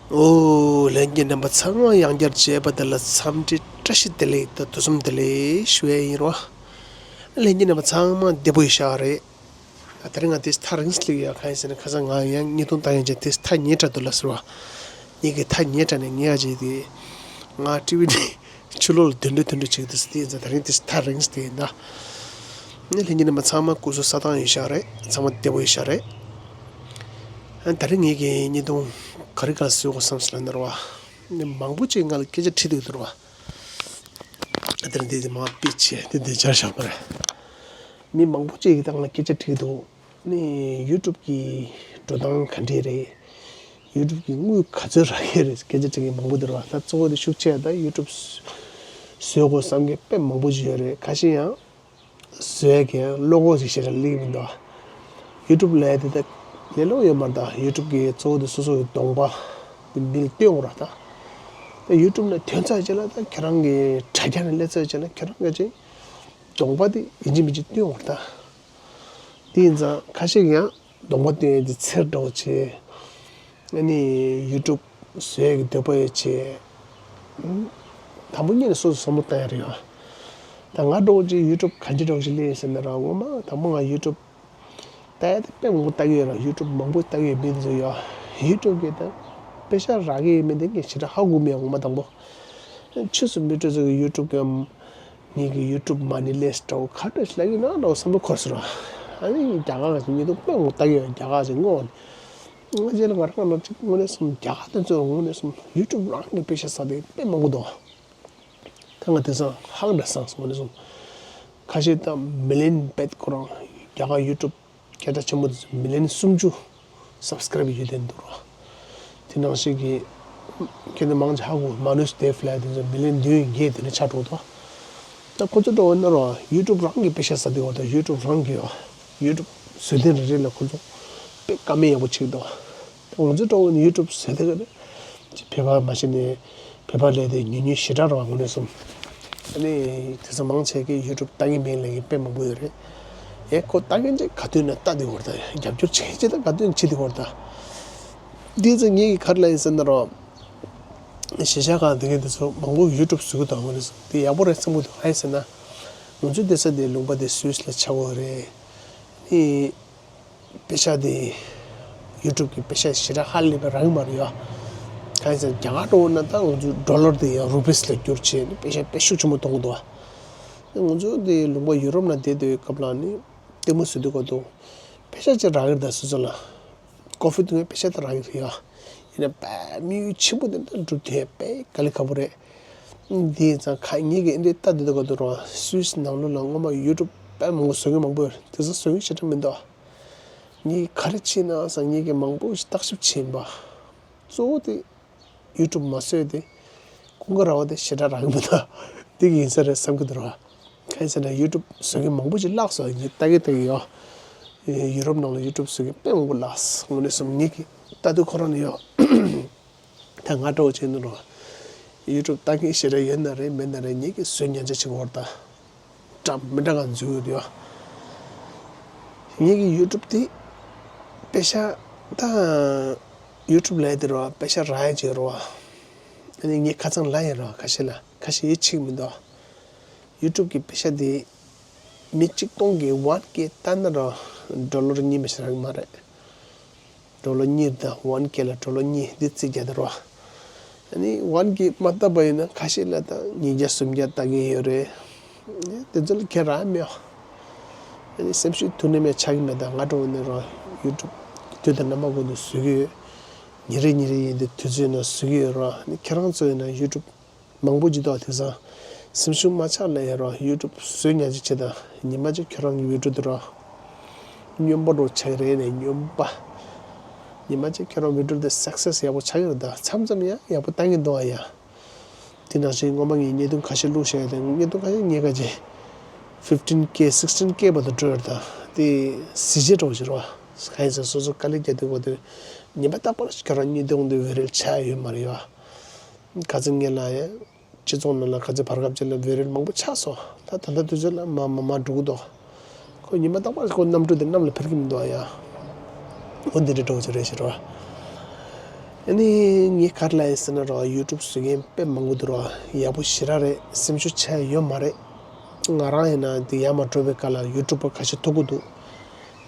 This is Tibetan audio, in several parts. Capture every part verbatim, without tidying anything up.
ཨོ། ལྷན་རྒྱས་རྣམ་པ་ཚང་མ་ཡང་བསྐྱར་མཇལ་བ་དེ་ལ་འཚམས་འདྲི་བཀྲ་ཤིས་བདེ་ལེགས་དང་དུས་གསུམ་བདེ་ལེགས་ཞུ་ཡས་ཡིན་རོ། ལྷན་རྒྱས་རྣམ་པ་ཚང་མ་བདེ་པོ་ཡིན་ཤག་རེད། ཨ། དེ་རིང་ང་དེ་ཐག་རིང་སླེབས་ཡོད། གང་ཡིན་ཟེར་ན་ཁ་སང་ང་ཡང་བརྙན་ཐུང་བཏང་ཡོད་ཅིང་དེ་ཐག་ཉེ་དྲགས་འདུག་ལབ་ཟེར་བ། ངེད་ཀྱི་ཐག་ཉེ་དྲགས་ནས་ངེད་ཀྱི་དེ་ང་ཊི་ཝི་ནས་ཕྱི་ལོགས་ལ་དོན་འགྲོ་དོན་འགྲོ་བྱེད་ཀྱི་འདུག་ཟེར། དེ་ཡིན་ཙང་དེ་རིང་དེ་ཐག་རིང་སྟེ་ཡིན་ད། ནི་ལྷན་རྒྱས་རྣམ་པ་ཚང་མ་སྐུ་གཟུགས་ས་ཐང་ཡོད་ཤག་རེད། ཚང་མ་བདེ་པོ་ཡོད་ཤག་རེད། ཨ། དེ་རིང་ངེད་ཀྱི་བརྙན་ཐུང་ག་རེ་ག་རེ་བཟོ་དགོས་བསམ་སོང་ལབ་ན་རེད་བ། ནི་མང་པོ་ཅིག་ང་ལ་སྐད་ཆ་དྲིས་འདུག་རེད་བ། ཨ། དེ་རིང་དེ་དེ་མ་དཔེ་ཆེ་དེ་དེ་སྦྱར་བཞག་པ་རེད། མི་མང་པོ་ཅིག་གིས་ད་ང་ལ་སྐད་ཆ་དྲིས་འདུག་ནི་ཡུ་ཊུབ་ཀྱི་འགྲོ་སྟངས་ག་འདྲས་རེད། ཡུ་ཊུབ་ཀྱི་དངུལ་ག་ཚོད་རག་གི་རེད། སྐད་ཆ་དྲི་མཁན་མང་པོ་འདུག་ར། ད་གཙོ་བོ་དེ་ཤུགས་ཆེ་ད་ཡུ་ཊུབ་བཟོ་དགོས་བསམ་མཁན་དཔེ་མང་པོ་ཞིག་ཡོད་རེད། ཁ་ཤས་ཡང་བཟོ་ཡས་ཀྱི་བློ་ཁོག་ཅིག་ཞེ་དྲག་སླེབས་མི་འདུག་ཡུ་ཊུབ་ལས་དེ་ད་ལས་སླ་པོ་ཡོད་མ་རེད། ད་ཡུ་ཊུབ་ཀྱི་གཙོ་བོ་དེ་སོ་སོ་གི་གདོང་པ་དེ་མི་ལ་སྟོན་དགོས་ར། ད་ད་ཡུ་ཊུབ་ནས་ཐོན་ཚར་རྗེས་ལ་ད་ཁྱེད་རང་གི་དྲ་རྒྱ་ནས་སླེབས་ཚར་རྗེས་ལ་ཁྱེད་རང་གི་ཅིག་གདོང་པ་དེ་ཡིན་གཅིག་མིན་གཅིག་སྟོན་དགོས་ར། ད། དེ་ཡིན་ཙང་ཁ་ཤས་ཀྱིས་ཡང་གདོང་པ་སྟོན་ཡས་དེ་འཚེར་འགྲོ་བྱེད། ཨ་ནི་ཡུ་ཊུབ་བཟོ་ཡས་ཀྱི་འདོད་པ་ཡོད་བྱེད། ཨུམ། དང་པོ་ཉིད་ནས་སོ་སོ་བསམ་བློ་བཏང་ཡ་རེད་ཡ། ད་ང་འདྲ་བོ་ཅིག་ཡུ་ཊུབ་ག་འདྲ་འདྲ་བོ་ཞིག་སླེབས་ཡིན་ཟེར་ན་ར། ངོ་མ་དང་པོ་ང་ཡུ་ཊུབ་ལྟ་ཡ་དེ་དཔེ་མང་པོ་ལྟ་གི་ཡོད་ར། ཡུ་ཊུབ་མང་པོ་ལྟ་གི་ཡོད་མི་དེ་ཚོ་ཡ། ཡུ་ཊུབ་གི་ད་པེ་ཤ་རག་གི་ཡོད་མེད་དེ་ངས་ཞེ་དྲག་ཧ་གོ་མེད། ངོ་མ་དང་པོ། ཕྱིས་སུ་མི་དེ་ཚོ་གི་ཡུ་ཊུབ་གི་ངེད་ཀྱི་ཡུ་ཊུབ་མ་ནི་ལེས་འདྲ་བོ་ག་འདྲ་ཞིག་ལབ་ཀྱི་ཡོད་ན་འདྲ་བོ་བསམ་བློ་འཁོར་སོང་ར། ཨ་ནི་རྒྱ་གར་གྱི་བརྙན་ཐུང་དཔེ་མང་པོ་ལྟ་གི་ཡོད། རྒྱ་གར་གྱི་དངོས་གནས། ང་རྗེས་ལ་ང་རང་ལ་ཅིག་དངོས་གནས་སོང་རྒྱ་གར་དེ་ཚོ་དངོས་གནས་སོང་ཡུ་ཊུབ་རང་གི་པེ་ཤ་ཟ་དེ་དཔེ་མང་པོ་འདུག་ད་ང་དེང་སང་ཧང་འདྲ་སངས་སོང་། དངོས་གནས་སོང་ཁ་ཤས་ད་མི་ལི་ཡོན་བེད་ཁོ་རང་རྒྱ་གར་ཡུ་ཊུབ་སྐད་གྲགས་ཆེན་པོ་དེ་ཚོ་མི་ལི་ཡོན་སུམ་ཅུ་སབ་སི་ཀ་རེབ་ཡོད་དེ་འདུག་ར། དེ་ནང་བཞིན་གྱི་ཁྱེད་ཚོ་མང་ཆེ་ཧ་གོ། མ་ནུས་དེབ་ལབ་དེ་ཚོ་མི་ལི་ཡོན་བདུན་བརྒྱད་དེ་འདྲ་ཆགས་འགྲོ་འདུག་ད་ཁོ་ཚོ་འདྲ་བོ་ཡིན་ན་ར་ཡུ་ཊུབ་རང་གི་པེ་ཤ་ཟ་དེ་བ་དང་ཡུ་ཊུབ་རང་གི་ཡུ་ཊུབ་བཟོ་ལས་རེ་རེ་ལ་ཁོ་ཚོ་དཔེ་བཀའ་མོལ་ཡག་པོ་བྱེད་ཀྱི་འདུག་ད་ང་ཚོ་འདྲ་བོ་ནི་ཡུ་ཊུབ་བཟོ་དེ་ག་ནི་བོད་པ་མ་གཞི་ནས་བོད་པ་ལས་དེ་ཉུང་ཉུང་ཞེ་དྲག་རེད་བ། དངོས་གནས་སོང་། ཨ་ནི་དེ་ཚོ་མང་ཆེ་གིས་ཡུ་ཊུབ་ལྟ་གི་མེད་ལབ་མཁན་དཔེ་མང་པོ་ཡོད་རེད། ཨེ་ཁོ་ལྟ་མཁན་ཅིག་ག་དུས་ན་ལྟ་དེ་བར་ད་རྒྱབ་སྐྱོར་བྱེད་མཁན་ཅིག་ད་ག་དུས་ན་བྱེད་དེ་བར་ད། འདི་ཚོ་ངེད་ཀྱིས་ག་རེ་ལབ་ཡིན་ཟེར་ན་རོ། གཞིས་ཆགས་ཁག་འདི་གའི་འདི་ཚོ་མང་པོ་ཡུ་ཊུབ་བཟོ་གི་འདུག་དངོས་གནས་སོང་། དེ་ཡག་པོ་རེད་བསམ་གི་འདུག་གང་ཡིན་ཟེར་ན། ང་ཚོའི་སྡོད་ས་དེ་ལུང་པ་དེ་སུད་སི་ལ་ཆགས་ཀྱི་ཡོད་རེད། ཨེ། པེ་ཤ་དེ་ཡུ་ཊུབ་ཀྱི་པེ་ཤ་ཞེ་དྲག་ཧ་ལས་པའི་རག་གི་མ་རེད་ཡ། གང་ཡིན་ཟེར་ན་རྒྱ་གར་འདྲ་བོ་ན་ད་ང་ཚོ་ཌོ་ལར་དེ་ཡང་རུ་པིས་ལ་བསྒྱུར་བྱས་ནས་པེ་ཤ་དཔེ་ཤུགས་ཆེན་པོ་གཏོང་གི་འདུག་ང་ཚོ་དེ་ལུང་པ་ཡུ་རོབ་ནང་བསྡད་དུས་སྐབས་ལ་ནི་ལྟད་མོ་བཟོ་དུས་སྐབས་དུ་པེ་ཤ་ཅིག་རག་གི་རེད། ད་སོ་སོ་ལ་ཀོ་ཧྥི་འཐུང་ཡས་པེ་ཤ་དེ་རག་གི་རེད་ཡ། ཡིན་ན་དཔེ་དམིགས་ཡུལ་ཆེན་པོ་དེ་འདྲ་འགྲུབ་ཐུབ་ཡས་དཔེ་དཀའ་ལས་ཁག་པོ་རེད། དེ་ཡིན་ཙང་ཁ་ངེད་ཀྱིས་འདི་ལྟ་དུས་སྐབས་དུ་རོ། སུད་སི་ནང་ལོགས་ལ་སྔོན་མ་ཡུ་ཊུབ་དཔེ་མང་པོ་བཟོ་མཁན་མང་པོ་ཡོད་རེད། དེ་ཚོ་བཟོ་མཁན་ཞེ་དྲག་མི་འདུག་ངས་ག་རེ་བྱས་ན་བསམ། ངེད་ཀྱིས་མང་པོ་ཞིག་བརྟག་ཞིབ་བྱས་པ། གཙོ་བོ་དེ་ཡུ་ཊུབ་མ་བཟོས་ཏེ་ཀུན་དགའ་ར་བ་དེ་ཞེ་དྲག་རག་གི་མི་འདུག་འདི་གི་ཡིན་ས་རེད་བསམ་གྱི་འདུག་ར། གང་ཡིན་ཟེར་ན་ཡུ་ཊུབ་བཟོ་མཁན་མང་པོ་ཞིག་བརླགས་སོང་། ངས་ལྟ་གི་ལྟ་གི་ཡོད། ཡུ་རོབ་ནང་ལ་ཡུ་ཊུབ་བཟོ་མཁན་དཔེ་མང་པོ་བརླགས། དངོས་གནས་སོང་། ངེད་ཀྱིས་ལྟ་དུས་ཁོ་རང་ནས་ཡོད། ད་ང་འདྲ་བོ་བྱས་ན་རོ། ཡུ་ཊུབ་ལྟ་མཁན་ཞེ་དྲག་ཡོད་ན་རེད་མེད་ན་རེད། ངེད་ཀྱིས་བཟོ་ཉན་ཆ་བྱེད་དགོས་རེད་ད། འདྲ་མི་འདྲ་གང་འཛུལ་ཡོད་དུས། ངེད་ཀྱི་ཡུ་ཊུབ་དེ་པེ་ཤ་ད་ཡུ་ཊུབ་ལས་དེ་རོ། པེ་ཤ་རག་ཡ་བྱེད་རོ། ཨ་ནི་ངས་ཁ་ཚང་ལ་ཡིན་རོ། ཁ་ཤས་ལ་ཁ་ཤས་ཡིད་ཆེས་མི་འདུག་ཡུ་ཊུབ་ཀྱི་པེ་ཤ་དེ་མི་གཅིག་སྟོང་གིས་ཝན་ཀེ་བཏང་ན་རོ། ཌོ་ལར་གཉིས་མ་ཞིག་རག་གི་མ་རེད། ཌོ་ལར་གཉིས་དང་ཝན་ཀེ་ལ་ཌོ་ལར་གཉིས་འདི་རྩིས་རྒྱག་དེ་རོ། ཨ་ནི་ཝན་ཀེ་མ་བཏང་པ་ཡིན་ན་ཁ་ཤས་ལ་ད་ཉིས་བརྒྱ་སུམ་བརྒྱ་བཏང་མཁན་ཡོད་རེད། དེ་ཚོ་ལ་ཁྱད་རག་མེད། ཨ་ནི་སེམས་ཤུགས་ཐུག་ནས་མེད་ཆགས་ཀྱི་མེད། ད་ང་འདྲ་བོ་ནས་རོ་ཡུ་ཊུབ་དུས་དང་རྣམ་པ་ཀུན་ཏུ་བཟོ་གི་ཡོད། ཉིན་རེ་ཉིན་རེ་ཡིན་དུས་དུས་ཚོད་ནང་བཟོ་གི་ཡོད་རོ། ཨ་ནི་ཁྱེད་རང་ཚོ་ཡིན་ན་ཡུ་ཊུབ་མང་པོ་ཅིག་འདུག་དེང་སང་སེམས་ཤུགས་མ་ཆག་ལ་ཡ་རོ། ཡུ་ཊུབ་བཟོ་ཉག་ཅིག་བྱེད་དང་། ཉི་མ་གཅིག་ཁྱོད་རང་གི་བི་ཌིའོ་དེ་རོ། སྨྱོན་པ་རོ་ཆགས་རེད་ནས་སྨྱོན་པ། ཉི་མ་གཅིག་ཁྱོད་རང་བི་ཌིའོ་དེ་སག་སེ་སི་ཡག་པོ་ཆགས་ཀྱི་རེད། ད་མཚམས་མཚམས་ཡང་ཡག་པོ་བཏང་གི་འདུག་ཨ་ཡ། དེ་ནང་བཞིན་སྔོན་མ་ངས་བརྙན་ཐུང་ཁ་ཤས་བླུགས་བཞག་ཡོད་དེ། བརྙན་ཐུང་ཁ་ཤས་ཉེ་ག་ཅིག་ཕིཕ་ཊིན་ཀེ་སིག་ཊིན་ཀེ་བར་དུ་འགྲོ་ཡོད་རེད། ད་དེ་གཟི་བརྗིད་འདྲ་བོ་ཞིག་རེད་བ། གང་ཡིན་ཟེར་སོ་སོ་དཀའ་ལས་རྒྱག་དུས་སྐབས་དུ་ཉི་མ་རྟག་པར་ཁྱོད་རང་བརྙན་ཐུང་དེ་བའི་རལ་ཆགས་ཡོད་མ་རེད་བ། ཁ་སང་ངས་ལ་ཡ། སྤྱི་ཚོགས་ནང་ལ་ག་ཚོད་བར་སྐབས་ཅིག་ལ་བའི་རལ་མང་པོ་ཆགས་སོང་། ད་ད་ལྟ་དུས་ཚོད་ལ་མ་མ་མ་འགྲོ་གི་འདུག་ཁོ་ཉི་མ་རྟག་པར་ཁོ་གནམ་གྲུ་དེ་གནམ་ལ་འཕུར་གྱི་མི་འདུག་ཨ་ཡ། ཁོ་འདི་འདྲ་འགྲོ་གི་རེད་ཤི་རོ། ཨ་ནི་ངས་ག་རེ་ལབ་ཡིན་ཟེར་ན་རོ། ཡུ་ཊུབ་བཟོ་མཁན་དཔེ་མང་པོ་འདུག་རོ། ཡག་པོ་ཞེ་དྲག་རེད། སེམས་ཤུགས་ཆག་ཡ་ཡོད་མ་རེད། ང་རང་ཡིན་ན་འདི་ཡར་མར་འགྲོ་བའི་སྐབས་ལ་ཡུ་ཊུབ་པར་ཁ་ཤས་ཐུག་གི་འདུག་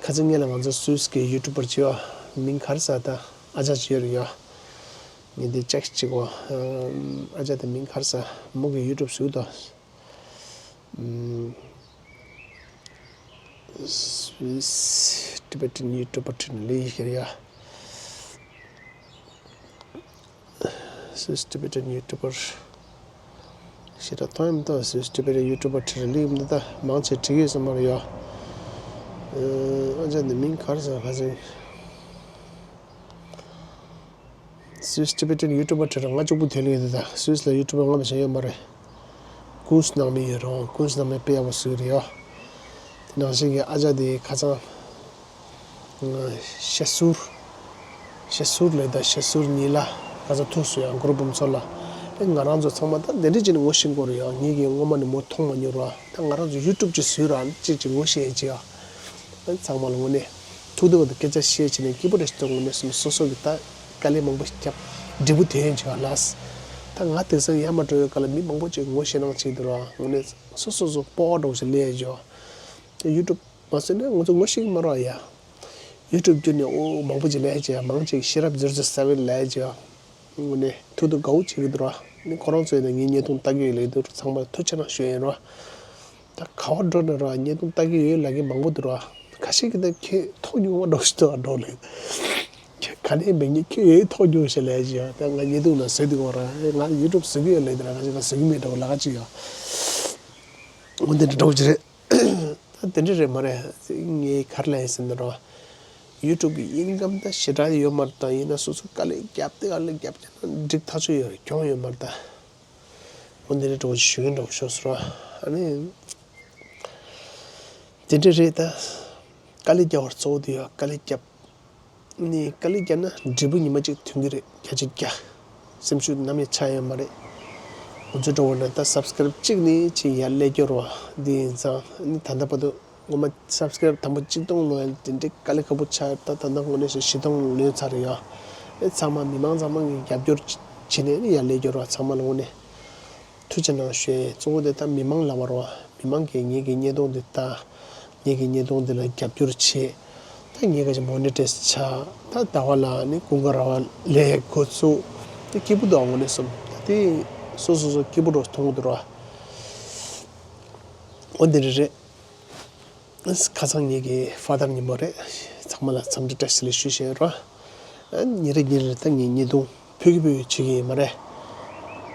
ཁ་སང་ངེད་ལ་ང་ཚོ་སུད་སི་གི་ཡུ་ཊུབ་པར་བྱེད་པ་མིང་ག་རེ་ཟེར་ད། ཨ་ཅག་ཅིག་ཡོད་རེད་ཡ། ངས་འདི་ཅེག་ཅིག་གོ། ཨ་ཅག་དེ་མིང་ག་རེ་ཟེར། མོ་གི་ཡུ་ཊུབ་བཟོས་འདུག Swiss Tibetan YouTuber ཁྲིད་ནས་ལས་ཡིན་ཡ། Swiss Tibetan YouTuber ཞེ་དྲག་མཐོང་ཡོད་མི་འདུག Swiss Tibetan YouTuber ཁྲིད་ནས་ལས་ཡིན་མི་འདུག་མང་ཆེ་བྲིས་ཡོད་ས་མ་རེད་ཡ། ཨ་ཅག་འདི་མིང་ག་རེ་ཟེར་ཁ་སང་། Swiss Tibetan YouTuber ཁྲིད་རང་ང་གཅིག་པུ་ཐོན་ལེ་ཡོད་ད། སུད་སི་ལ་ཡུ་ཊུབ་པར་ང་མ་ཞིག་ཡོད་མ་རེད། ཀུན་སྣང་མེད་ཡོད་རང་། ཀུན་སྣང་མེད་དཔེ་ཡག་པོ་བཟོས་རེད་ཡ། དེ་ནང་བཞིན་གྱི་ཨ་ཅག་དེ་ཁ་སང་ཤ་སུར། ཤ་སུར་ལས་ད་ཤ་སུར་ཉིད་ལ་ཁ་སང་ཐུག་སོང་ཡ། གུ་རུ་འབུམ་ཚོགས་ལ། ཨེ་ང་རང་ཚོ་ཚང་མ་ད་འདི་འདྲ་ཅིག་ནས་ངོ་ཤེས་ཀྱི་ཡོད་རེད་ཡ། ངེད་ཀྱིས་སྔོན་མ་ནས་མོ་མཐོང་མ་མྱོང་ར། ད་ང་རང་ཚོ་ཡུ་ཊུབ་ཅིག་བཟོས་ར་ཅིག་ཅིག་ངོ་ཤེས་ཡ་ཅིག་ཡ། ཚང་མ་ལ་དངོས་གནས་ཐུགས་དོན་དུ་སྐད་ཆ་བཤད་བྱས་ནས་སྐྱིད་པོ་རེ་ཞིག་འདུག་དངོས་གནས་སོ་སོ་སོ་གི་ད་དཀའ་ལས་མང་པོ་ཞིག་བརྒྱབ་འབྲས་བུ་དེ་ཡིན་ཅིག་ལགས། ད་ང་དེང་སང་ཡར་མར་འགྲོ་བའི་སྐབས་ལ་མི་མང་པོ་ཅིག་ངོ་ཤེས་སྣང་བྱེད་འདུག་ར། དངོས་གནས་སོ་སོ་སོ་སྤོབས་པ་འདྲ་བོ་ཞིག་སླེབས་ཡོད་ཅིག་དེ་ཡུ་ཊུབ་མ་བཟོས་ན་ང་ཚོ་ངོ་ཤེས་ཀྱི་མ་རེད་ཡ། ཡུ་ཊུབ་བརྒྱུད་ནས་ཨོ་མང་པོ་ཅིག་སླེབས་ཅིག་མང་ཅིག་ཤེས་རབ་ཛེར་ཛེར་སེ་བེན་སླེབས་ཅིག་དངོས་གནས་ཐུགས་དོན་དགའ་བོ་བྱེད་ཀྱི་འདུག་ར། ནི་ཁོ་རང་ཚོས་ནི་ངའི་བརྙན་ཐུང་ལྟ་གི་ཡོད་ལབ་འདུག་ཚང་མར་ཐུགས་རྗེ་གནང་ཞུ་ཡིན་རོ། ད་ག་བར་འགྲོ་ན་རོ་བརྙན་ཐུང་ལྟ་གི་ཡོད་ལབ་མཁན་མང་པོ་འདུག་རོ། ཁ་ཤས་ཀྱིས་ད་ཁྱེད་ཐོག་ཉུང་བ་འགྲོ་ཞིག་འདུག་འགྲོ་ལེ། ཁྱེད་ག་ནས་མེད་ངས་ཁྱེད་ཡོད་ཐོག་ཉུང་ཞེས་ལབ་ཀྱི་ཡོད། ད་ང་བརྙན་ཐུང་ནང་བཟོས་འདུག་གོ་ར། ང་ཡུ་ཊུབ་བཟོ་གི་ཡོད་ལབ་འདུག་ར། ཁ་ཤས་ད་བཟོ་གི་མེད་འགྲོ་ལབ་ཀྱི་ཡོད། འོ་འདི་འདྲ་འགྲོ་གི་རེད། ད་དེ་འདྲ་རེད་མ་རེད། ངས་ག་རེ་ལབ་ཡིན་ཟེར་ན་རོ། ཡུ་ཊུབ་གི་ཨིན་ཀམ་ད་ཞེ་དྲག་ཡོད་མ་རེད། ད་ཡིན་ན་སོ་སོ་དཀའ་ལས་བརྒྱབ་སྟེ་དཀའ་ལས་བརྒྱབ་ཀྱང་འགྲིག་ཐག་ཆོད་ཡོད་རེད། གྱོང་ཡོད་མ་རེད་ད། འོ་འདི་འདྲ་འགྲོ་ཞུ་གི་འགྲོ་ཤོག་ཟེར་རོ། ཨ་ནི། དེ་འདྲ་རེད་ད། དཀའ་ལས་བརྒྱབ་པར་གཙོ་བོ་དེ་ཡོད། དཀའ་ལས་བརྒྱབ། ནི་དཀའ་ལས་བརྒྱབ་ན་འབྲས་བུ་ཉི་མ་གཅིག་ཐོན་གྱི་རེད། བརྒྱ་ཆ་བརྒྱ། སེམས་ཤུགས་ནམ་ཡང་ཆག་ཡ་མ་རེད། ང་ཚོ་འགྲོ་བ་ན་ད་སབ་སི་ཀ་རེབ་གཅིག་ནི་ཅིག་ཡར་སླེབས་ཀྱི་རེད་བ། འདི་ཡིན་ཙང་ནི་ད་ལྟ་བར་དུ་ངོ་མ་སབ་སི་ཀ་རེབ་དང་པོ་གཅིག་སྟོང་ལོན་ཡ་དེ་འདྲའི་དཀའ་ལས་ཁག་པོ་ཆགས་ཡོད། ད་ད་ལྟ་དངོས་གནས་བཤད་བཞི་སྟོང་ལོན་ཚར་རེད་ཡ། ཨེ་ཚང་མ་མི་མང་ཚང་མ་གིས་རྒྱབ་སྐྱོར་བྱས་ནས་ནི་ཡར་སླེབས་ཀྱི་རེད་བ། ཚང་མ་ལ་དངོས་གནས་ཐུགས་རྗེ་གནང་ཞུ་ཡ་ཡིན། གཙོ་བོ་དེ་ད་མི་མང་ལབ་པ་རེད་བ། མི་མང་གིས་ངེད་ཀྱི་བརྙན་ཐུང་འདི་ལྟ། ངེད་ཀྱི་བརྙན་ཐུང་འདི་ལ་རྒྱབ་སྐྱོར་བྱེད། ད་ངེད་ཀྱི་མོ་ནི་ཊའི་ཛི་ཆགས། ད་ཟླ་བ་ལ་ནི་ཀུན་དགའ་ར་བ་ལས་འགོ་ཚུགས། དེ་སྐྱིད་པོ་འདུག་དངོས་གནས་སོ། ད་དེ་སོ་སོ་སོ་སྐྱིད་པོ་འདྲ་མཐོང་གི་འདུག་ར། འོ་འདི་རེད་རེད། ཁ་སང་ངེད་ཀྱི་ཕ་དར་ཉིན་མོ་རེད། ཚང་མ་ལ་འཚམས་འདྲི་བཀྲ་ཤིས་བདེ་ལེགས་ཞུ་བཞིན་ཡོད་ར། ཉིན་རེ་ཉིན་རེ་ད་ངས་བརྙན་ཐུང་ཕུལ་གི་ཕུལ་གི་བྱེད་ཀྱི་ཡིན་མ་རེད།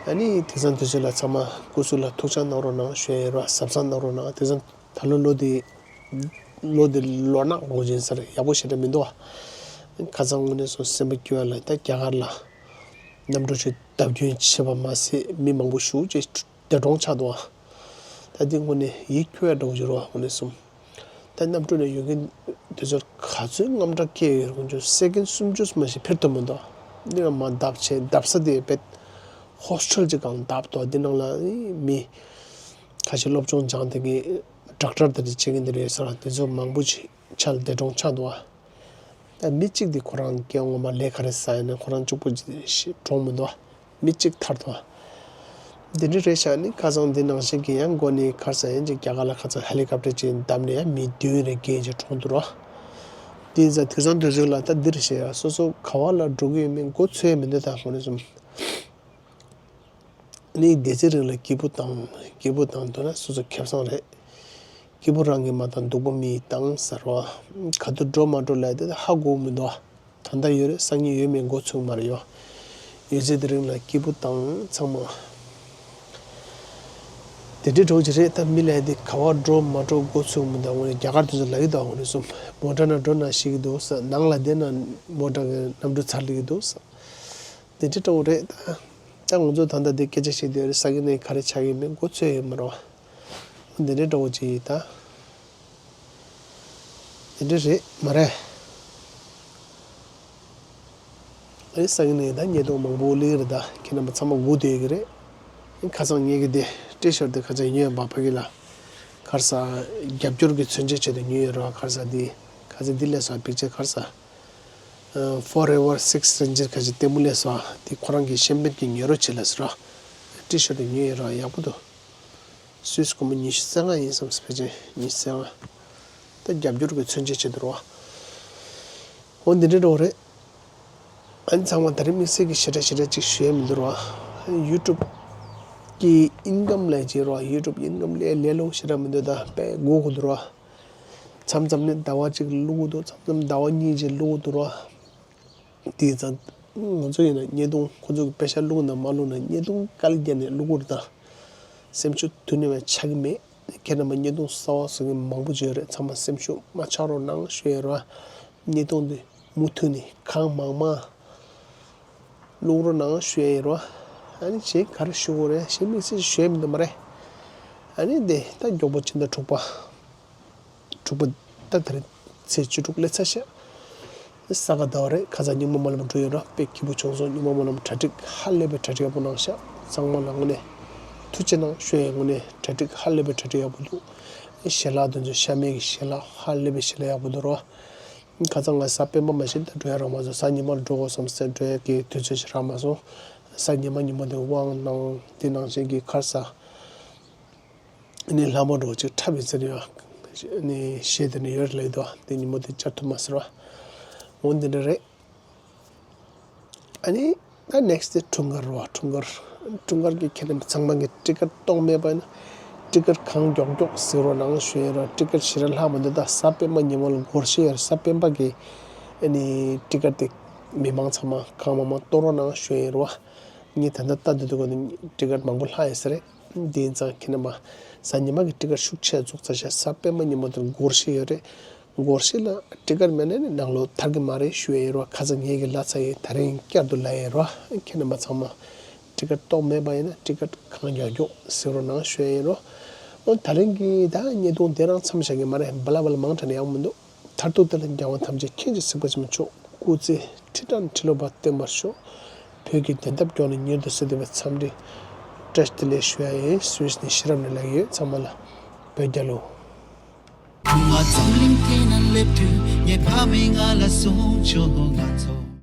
ཨ་ནི་དེང་སང་དུས་ཚོད་ལ་ཚང་མ་སྐུ་གཟུགས་ལ་ཐུགས་ཅག་གནང་རོགས་གནང་ཞུ་ཡ་ཡིན་ར། གཟབ་གཟབ་གནང་རོགས་གནང་། དེང་སང་ད་ལོ་ལོ་འདི་ལོ་འདི་ལོ་ནག་ལོ་ཡིན་ས་རེད། ཡག་པོ་ཞེ་དྲག་མི་འདུག་བ། ཁ་སང་དངོས་གནས་སོ་སེམས་པ་སྐྱོ་བ་ལ་ད་རྒྱ་གར་ལ་གནམ་གྲུ་ཞིག་བརྡབ་སྐྱོན་བྱས་པ་མ་ཟད་མི་མང་པོ་ཞེ་པོ་ཅིག་འདས་གྲོངས་ཆགས་འདུག་བ། ད་འདི་དངོས་གནས་ཡིད་སྐྱོ་བ་འདྲ་བོ་ཞིག་རེད་བ། དངོས་གནས་སོ། ད་གནམ་གྲུ་ནས་ཡོང་མཁན་དེ་ཚོར་ག་ཚོད་དངངས་སྐྲག་སྐྱེས་ཡོད་རུང་ཆུ་སེ་ཀན་སུམ་ཅུ་མ་ཞིག་འཕུར་ཐུབ་མི་འདུག་འདི་ང་མ་བརྡབ་བྱས་བརྡབ་ས་དེ་བེད་ཧོ་སི་ཊལ་ཅིག་གང་བརྡབ་འདུག་འདི་ནང་ལ་མི་ཁ་ཤས་སློབ་སྦྱོང་སྦྱངས་དེ་གི་ཌོག་ཊར་དེ་འདྲ་བྱེད་མཁན་དེ་རེད་ཟེར། དེ་ཚོ་མང་པོ་ཅིག་ཆགས་འདས་གྲོངས་ཆགས་འདུག་བ། ད་མི་གཅིག་དེ་ཁོ་རང་སྐད་ངོ་མ་ལས་ག་རེ་ཟ་ཡིན་ན་ཁོ་རང་གཅིག་པུ་ཞིག་གྲོངས་མི་འདུག་བ། མི་གཅིག་ཐར་ཐོང་། འདི་འདྲ་རེད་ཤག་ནི་ཁ་སང་འདི་ནང་བཞིན་གྱི་ཡང་འགོ་ནས་ཁར་ས་ཡན་གྱི་རྒྱ་གར་ལ་ཁ་སང་ཧེ་ལི་ཀོབ་ཊར་ཅིག་བརྡབས་ནས་ཡང་མི་བདུན་རེ་བརྒལ་ཅིག་གྲོངས་འདུག་རོ། འདི་ཚ་དེང་སང་དུས་ཚོད་ལ་ད་འདི་རེད་ཤག་ཡ། སོ་སོ་ག་བ་ལ་འགྲོ་གི་ཡོད་མེད་མགོ་ཚོས་མི་འདུག་ད་དངོས་གནས་སོ་ནི་སྡེ་ཚན་རིང་ལ་སྐྱིད་པོ་དང་སྐྱིད་པོ་དང་འདུག་ན་སོ་སོ་ཁེ་བཟང་རེད། སྐྱིད་པོ་རང་གིས་མ་བཏང་སྡུག་པོ་མིས་བཏང་ཟེར་བ། ག་དུས་འགྲོ་མ་འགྲོ་ལབ་དེ་ཧ་གོ་མི་འདུག་ད་ལྟ་ཡོད་རེད། སང་ཉིན་ཡོད་མེད་མགོ་ཚོས་མ་རེད་ཡོ། ཡོད་ཚད་དེ་རིང་ལ་སྐྱིད་པོ་དང་ཚང་མ། དེ་འདྲའི་འགྲོ་གི་རེད། ད་མི་ལ་དེ་ག་བ་འགྲོ་མ་འགྲོ་མགོ་ཚོས་མི་འདུག་དངོས་གནས་རྒྱ་གར་དུ་ཚོ་ལབ་ཀྱི་འདུག་དངོས་གནས་སོ། མོ་ཊ་ནང་འགྲོ་ན་ཤི་གི་འདུག་ས། ནང་ལ་བསྡད་ན་མོ་ཊ་གི་གནམ་གྲུ་ཚར་སླེབས་ཀྱི་འདུག་ས། དེ་འདྲའི་འགྲོ་གི་རེད་ད། ད་ང་ཚོ་ད་ལྟ་དེ་སྐད་ཆ་བཤད་དུས་ས་གི་ནས་ག་རེ་ཆགས་ཀྱི་མེད་མགོ་ཚོས་ཡོད་མ་རེད་བ། འདི་འདྲའི་འདྲ་བོ་ཅིག་ཡིན་ད། འདི་འདྲ་རེད་མ་རེད། ཨེ་སང་ཉིན་ད་ཉེས་རྡུང་མང་པོ་སླེབས་རེད་ད། ཁྱེད་རྣམ་པ་ཚང་མ་སྒུག་བསྡད་ཀྱི་རེད། ཨེ་ཁ་སང་ངེད་ཀྱི་དེ་ཊི་ཤར་ཊི་དེ་ཁ་སང་ཉོས་ཡོད་པ་ཕ་གི་ལ། ཁ་ ཁར་ས་རྒྱབ་སྐྱོར་གྱི་མཚོན་ཆ་ཆེད་དུ་ཉོས་ཡོད་རེད་བ། ཁར་ས་འདི་ཁ་ཚ་འདི་ལས་སོ་པིག་ཅར་ཁར་ས་Forever Six Ranger ཁ་ཅིག་ལྟད་མོ་ལས་སོ་འདི་ཁོ་རང་གི་ཤེས་དཔལ་གྱི་ཉོ་རོགས་བྱེད་ལ་ཟེར་བ། ཊི་ཤར་ཊི་ཉོས་ཡོད་རེད་བ། ཡག་པོ་འདུག་སུད་སི་སྒོར་མོ་ཉི་ཤུ་རྩ་ལྔ་ཡིན་བསམ། ཕལ་ཆེར་ཉི་ཤུ་རྩ་ལྔ། ད་རྒྱབ་སྐྱོར་གྱི་མཚོན་ཆ་ཆེད་དུ་རེད་བ། འོ་འདི་འདྲ་འགྲོ་རེད། ཨ་ནི་ཚང་མ་ད་རེས་དམིགས་བསལ་གྱི་ཞེ་དྲག་ཞེ་དྲག་ཅིག་ཞུ་ཡ་མི་འདུག་ར། ཡུ་ཊུབ་ཀྱི་ཨིན་ཀམ་ལས་བྱེད་ར། ཡུ་ཊུབ་ཨིན་ཀམ་ལས་ལས་སླ་པོ་ཞེ་དྲག་མི་འདུག་ད་དཔེ་དགོས་དགོས་འདུག་ར། མཚམས་མཚམས་ནས་ཟླ་བ་གཅིག་བླུག་གི་འདུག་མཚམས་མཚམས་ཟླ་བ་གཉིས་ཅིག་བླུག་གི་འདུག་ར། དེ་ཙང་ང་ཚོ་ཡིན་ན་བརྙན་ཐུང་ཁོ་ཚོ་གི་པེ་ཤ་བླུག་ན་མ་བླུག་ན་བརྙན་ཐུང་སྐལ་རྒྱག་ནས་བླུག་གི་རེད། ད་སེམས་ཤུགས་དུ་ནས་མ་ཆག་གི་མེད། ཁྱེད་རྣམ་པ་བརྙན་ཐུང་གསར་པ་བཟོ་མཁན་མང་པོ་ཅིག་ཡོད་རེད། ཚང་མ་སེམས་ཤུགས་མ་ཆག་རོགས་གནང་ཞུ་ཡ་ར། བརྙན་ཐུང་འདི་མུ་མཐུད་ནས་གང་མང་མང་བླུག་རོགས་གནང་ཞུ་ཡ་ཡིན་ར། ཨ་ནི་གཞན་ག་རེ་ཞུ་དགོས་རེད། གཞན་དམིགས་བསལ་ཞུ་ཡ་མི་འདུག་མ་རེད། ཨ་ནི་འདི་ད་མགྱོགས་པོ་ཕྱི་ཟླ་དྲུག་པ། དྲུག་པ་ད་དེ་རིང་ཚེས་བཅུ་དྲུག་སླེབས་ཚར་ཤག་ས་ག་ཟླ་བ་རེད། ཁ་སང་ཉི་མ་སྨོན་ལམ་འགྲོ་ཡོད་ར། དཔེ་སྐྱིད་པོ་བྱུང་སོང་། ཉི་མ་སྨོན་ལམ་གྲ་སྒྲིག་ཧ་ལས་པའི་གྲ་སྒྲིག་ཡག་པོ་གནང་ཤག་ཚང་མ་ལ་དངོས་གནས་ཐུགས་རྗེ་གནང་ཞུ་ཡ་ཡིན། དངོས་གནས་གྲ་སྒྲིག་ཧ་ལས་པའི་གྲ་སྒྲིག་ཡག་པོ་འདུག་ཞལ་ལག་དེ་ཚོ་ཤ་མེད་ཀྱི་ཞལ་ལག་ཧ་ལས་པའི་ཞལ་ལག་ཡག་པོ་འདུག་ར། ཁ་སང་ང་གཟའ་སྤེན་པ་མ་གཞི་ད་འགྲོ་ཡ་རག་མ་སོང་། གཟའ་ཉི་མར་འགྲོ་དགོས་བསམ་སྟེ་འགྲོ་ཡ་གི་དུས་ཚོད་ཞིག་རག་མ་སོང་། གཟའ་ཉི་མ་ཉིན་མོ་དེ་དབང་གནང་། དེ་ནང་བཞིན་གྱི་ཁར་ས་ནི་ལྷ་མོ་འགྲོ་ཅིག་འཁྲབ་ཡིན་ཟེར་ཡ་ནི་བཤད་དེ་ནི་ཡོད་ལེ་དོ། དེ་ཉིན་མོ་དེ་བཅར་ཐུབ་མ་སོང་ར། འོ་འདི་འདྲ་རེད། ཨ་ནི་ད་ནེག་སི་ཊི་དེ་འཁྲུངས་སྐར་རོ། འཁྲུངས་སྐར། འཁྲུངས་སྐར་གྱི་ཁྱེད་རྣམ་པ་ཚང་མ་གི་ཊི་ཀེ་ཊི་གཏོང་མེད་པ་ཡིན་ན་ཊི་ཀེ་ཊི་གང་མགྱོགས་མགྱོགས་གཟིགས་རོགས་གནང་ཞུ་ཡ་ར། ཊི་ཀེ་ཊི་ཞེ་དྲག་ལྷག་མི་འདུག་ད་གཟའ་སྤེན་པ་ཉིན་མོ་ལ་སྒོར་གཞས་ཡོད་ར། གཟའ་སྤེན་པ་གི་ཨ་ནི་ཊི་ཀེ་ཊི་དེ་མི་མང་ཚང་མ་གང་མང་མང་གཏོང་རོགས་གནང་ཞུ་ཡ་ར། ངས་ད་ལྟ་ལྟ་དུས་དུས་གོ་ནི་ཊི་ཀེ་ཊི་མང་པོ་ལྷག་ཡོད་ས་རེད། དེ་ཡིན་ཙང་ཁྱེད་རྣམ་པ་གཟའ་ཉི་མ་གི་ཊི་ཀེ་ཊི་ཤུགས་ཆེ་བཙུགས་ཚར་ཤག་གཟའ་སྤེན་པ་ཉིན་མོ་དེར་སྒོར་གཞས་ཡོད་རེད། སྒོར་གཞས་ལ་ཊི་ཀེ་ཊི་མེད་ན་ནི་ནང་ལོགས་ཐར་གི་མ་རེད་ཞུ་ཡ་ཡིན་ར། ཁ་སང་ངེད་ཀྱི་ལ་ཚ་ཡིན། ད་རིང་བསྐྱར་དུ་ལ་ཡ་ཡིན་ར། ཁྱེད་རྣམ་པ་ཚང་མ་ཊི་ཀེ་ཊི་གཏོང་མེད་པ་ཡིན་ན་ཊི་ཀེ་ཊི་གང་མགྱོགས་མགྱོགས་གཟིགས་རོགས་གནང་ཞུ་ཡ་ཡིན་ར། འོ་ད་རིང་གི་ད་བརྙན་ཐུང་དེ་རང་མཚམས་བཞག་གི་མ་རེད། བ་ལ་བ་ལ་མང་དྲགས་ན་ཡག་མི་འདུག་མཐར་ཐུག་དེ་ལ་རྒྱལ་བ་ཐམས་ཅད་མཁྱེན་ཅིང་གཟིགས་པ་ཆེན་པོ་མཆོག་སྐུ་ཚེ་ཁྲི་ཕྲག་ཁྲི་ལོ་བརྟན་པར་ཤོག་བོད་ཀྱི་བདེན་མཐའ་མགྱོགས་ནས་མྱུར་དུ་གསལ་ཐུབ་པའི་འཚམས་འདྲི་བཀྲ་ཤིས་བདེ་ལེགས་ཞུ་ཡ་ཡིན། སུད་སི་ནས་ཤེས་རབ་ནས་ལབ་ཡོད། ཚང་མ་ལ་བོད་རྒྱལ་ལོ། ཁྱུང་བ་རྫོང་གླིང་དེ་ན་སླེབས་དུས་ངའི་ཕ་མས་ང་ལ་གསུངས་བྱུང་། ང་ཚོ།